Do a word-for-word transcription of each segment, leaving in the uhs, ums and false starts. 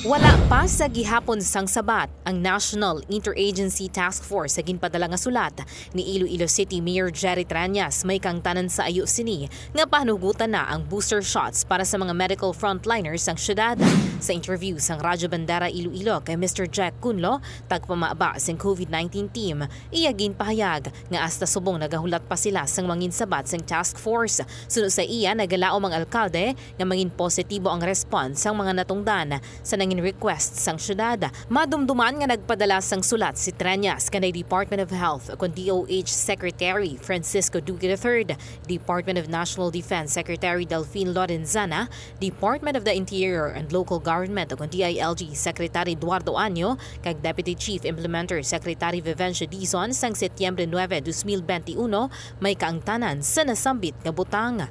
Wala pa sa gihapon sang sabat ang National Interagency Task Force sa ginpadala nga sulat ni Iloilo City Mayor Jerry Treñas, may kaangtanan sa ayo sini nga panugutan na ang booster shots para sa mga medical frontliners sang syudad. Sa interview sang Radyo Bandera Iloilo kay Mister Jack Cunlo, tagpamaba sing COVID nineteen team, iya ginpahayag nga hasta subong nagahulat pa sila sang mangin sabat sang task force. Suno sa iya, nagalaom ang alkalde nga mangin positibo ang response sang mga natungdan sa nangin request sang syudad. Madumduman nga nagpadala sang sulat si Treñas kanay Department of Health ukon D O H Secretary Francisco Duque the third, Department of National Defense Secretary Delfin Lorenzana, Department of the Interior and Local Government ukon D I L G Secretary Eduardo Año, kag Deputy Chief Implementer Secretary Vivencio Dizon sang Setyembre nuebe, dos mil benti uno, may kaangtanan sa nasambit nga butang.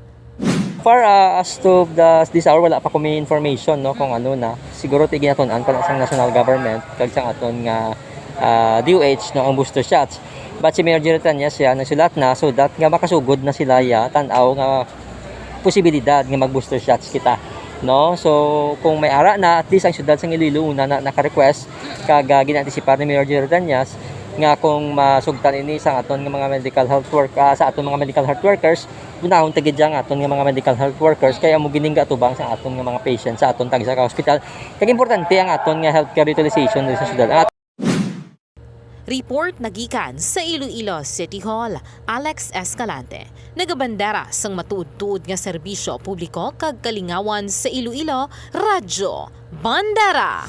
Far uh, as to the, this hour, wala pa ko may information no, kung ano na. Siguro tigin naton an pala sang national government kag sang aton nga uh, D O H no, ang booster shots. But si Mayor Jerry Treñas siya nagsulat na so that nga makasugod na sila ya tan-aw nga posibilidad nga mag-booster shots kita. No? So, kung may ara na, at least ang syudad sang Iloilo una na naka-request kag uh, gina-anticipar ni Mayor Jerry Treñas nga kung masugtan ini sa aton nga mga medical health work uh, sa aton mga medical health workers, unahon ta gid ang aton nga mga medical health workers kay amo gining gatubang sa aton nga mga patients sa aton tagsa ka hospital. Kag importante ang aton nga healthcare utilization diri sa syudad. Ang Report nagikan sa Iloilo City Hall, Alex Escalante. Nagabandera sang matuod-tuod nga serbisyo publiko kag kalingawan sa Iloilo, Radyo Bandera.